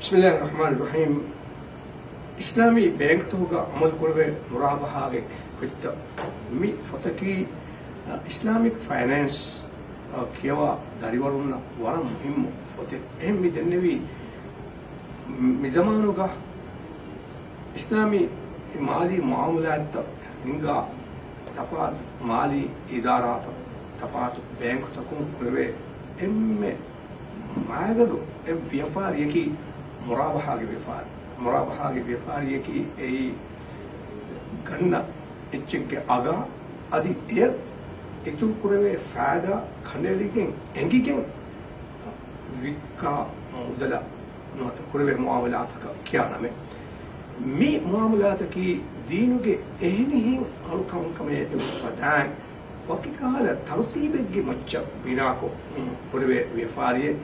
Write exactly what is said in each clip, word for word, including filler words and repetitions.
ބިސްމިއްލާހި ރަޙްމާނި ރަޙީމް. އިސްލާމީ ބޭންކްތަކުގަ އަމަލު ކުރެވޭ މުރާބަހާގެ ކުށްތައް. މި ފޮތަކީ، އަ، އިސްލާމިކް ފައިނޭންސް، އަ، ކިޔަވާ ދަރިވަރުންނަށް ވަރަށް މުހިއްމު ފޮތެއް. އެހެން މި ދެންނެވީ މި ޒަމާނުގަ އިސްލާމީ މާލީ މުއާމަލާތްތައް ހިންގާ ތަފާތު މާލީ އިދާރާތައް، ތަފާތު ބޭންކުތަކުން ކުރެވޭ އެންމެ މައިގަނޑު އެއް ވިޔަފާރިއަކީ މުރާބަހާގެ ވިޔަފާރި. މުރާބަހާގެ ވިޔަފާރިއަކީ އެއީ ގަންނަ އެއްޗެއްގެ އަގާ އަދި އެއަށް އިތުރު ކުރެވޭ ފައިދާ ކަނޑައެޅިގެން އެނގިގެން ވިއްކާ މުދަލަށް ނުވަތަ ކުރެވޭ މުއާމަލާތަކަށް ކިޔާ ނަމެއް. މި މުއާމަލާތަކީ ދީނުގެ އެހެނިހެން އަޅުކަންކަމެއް އެބަ ފަދައިން ވަކިކަހަލަ ތަރުތީބެއްގެ މައްޗަށް ބިނާކޮށް ކުރެވޭ ވިޔަފާރިއެއް.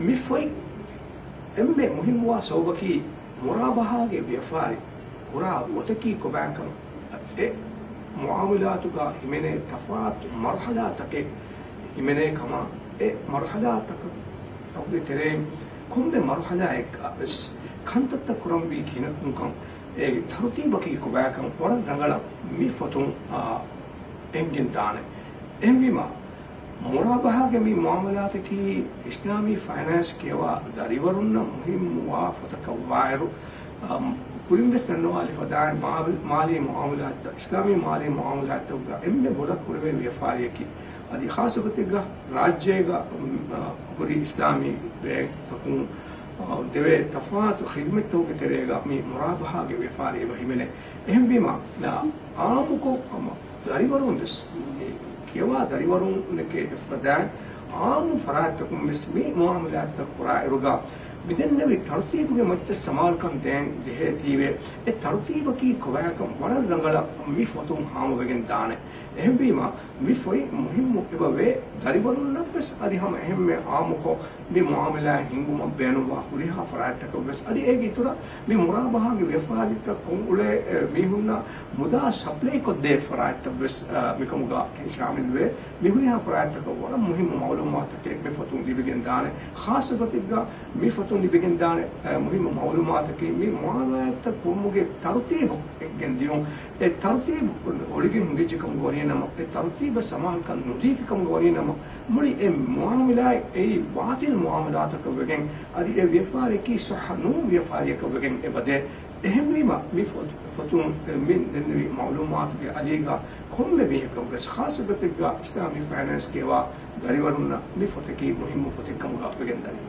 މި ފޮތް އެންމެ މުހިއްމުވާ ސަބަބަކީ މުރާބަހާގެ ވިޔަފާރި ކުރާ ގޮތަކީ ކޮބާކަން. އެ މުއާމަލާތުގަ ހިމެނޭ ތަފާތު މަރުހަލާތަކެއް ހިމެނޭ ކަމަށް، އެ މަރުހަލާތަކަށް ތަކުގެ ތެރެއިން ކޮންމެ މަރުހަލާއެއްގަ ވެސް ކަންތައްތައް ކުރަންވީ ކިހިނަކުންކަން، އޭގެ ތަރުތީބަކީ ކޮބާކަން ވަރަށް ރަނގަޅަށް މި ފޮތުން، އާ، އެނގިގެން ދާނެ. އެހެންވީމަ، މުރާބަހާގެ މި މުއާމަލާތަކީ އިސްލާމީ ފައިނޭންސް ކިޔަވާ ދަރިވަރުންނަށް މުހިއްމުވާ ފޮތަކަށް ވާއިރު، އަ، ކުރިން ވެސް ދަންނަވާލި ފަދައިން މާ-، މާލީ މުއާމަލާތްތައް، އިސްލާމީ މާލީ މުއާމަލާތްތަކުގަ އެންމެ ބޮޑަށް ކުރެވޭ ވިޔަފާރިއަކީ، އަދި ޚާއްޞަގޮތެއްގަ ރާއްޖޭގަ، އަ، ހުރި އިސްލާމީ ބޭންކްތަކުން، އަ، ދެވޭ ތަފާތު ޚިދުމަތްތަކުގެ ތެރޭގަ މި މުރާބަހާގެ ވިޔަފާރި އެބަ ހިމެނޭ. އެހެންވީމަ، އާ، އާއްމުކޮށް، އަ، ދަރިވަރުން ވެސް، މި ކިޔަވާ ދަރިވަރުންނެކޭ އެފަދައިން އާއްމު ފަރާތްތަކުން ވެސް މި މުއާމަލާތްތައް ކުރާއިރުގަ، މިދެންނެވި ތަރުތީބުގެ މައްޗަށް ސަމާލުކަން ދޭން ޖެހޭތީވެ، އެ ތަރުތީބަކީ ކޮބާކަން ވަރަށް ރަނގަޅަށް މި ފޮތުން ހާމަވެގެން ދާނެ. އެހެންވީމަ، މި ފޮތް މުހިއްމު އެބަވޭ، ދަރިވަރުންނަށް ވެސް އަދި ހަމަ އެހެންމެ އާއްމުކޮށް، މި މުއާމަލާތް ހިންގުމަށް ބޭނުންވާ ހުރިހާ ފަރާތްތަކަށް ވެސް. އަދި އޭގެ އިތުރަށް މި މުރާބަހާގެ ވިޔަފާރިތައް ކޮށްއުޅޭ، އެ، މީހުންނަށް މުދާ ސަޕްލައި ކޮށްދޭ ފަރާތްތައް ވެސް، އަ، މިކަމުގަ ޝާމިލްވޭ. މި ހުރިހާ ފަރާތްތަކަށް ވަރަށް މުހިއްމު މައުލޫމާތަކެއް މި ފޮތުން ލިބިގެން ދާނެ. ޚާއްޞަގޮތެއްގަ މި ފޮތުން ލިބިގެން ދާނެ، އަ، މުހިއްމު މައުލޫމާތަކީ މި މުއާމަލާތްތައް ކުރުމުގެ ތަރުތީބު އެނގިގެން ދިޔުން. އެ ތަރުތީބު އޮޅިގެން ހިނގައްޖެ ކަމުގަ ވަނީ ނަމަ، އެ ތަރުތީބަށް ސަމާލުކަން ނުދީފި ކަމުގަ ވަނީ ނަމަ، މުޅި އެ މުއާމަލާތް އެއީ ބާޠިލް މުއާމަލާތަކަށް ވެގެން، އަދި އެ ވިޔަފާރިއަކީ ޞައްޙަ ނޫން ވިޔަފާރިއަކަށް ވެގެން އެބަދޭ. އެހެންވީމަ، މި ފޮ-، ފޮތުން، އެ، މި ދެންނެވި މައުލޫމާތުގެ އަލީގަ ކޮންމެ މީހަކަށް ވެސް، ޚާއްޞަގޮތެއްގަ އިސްލާމީ ފައިނޭންސް ކިޔަވާ ދަރިވަރުންނަށް މި ފޮތަކީ މުހިއްމު ފޮތެއް ކަމުގަ ވެގެންދަނީ.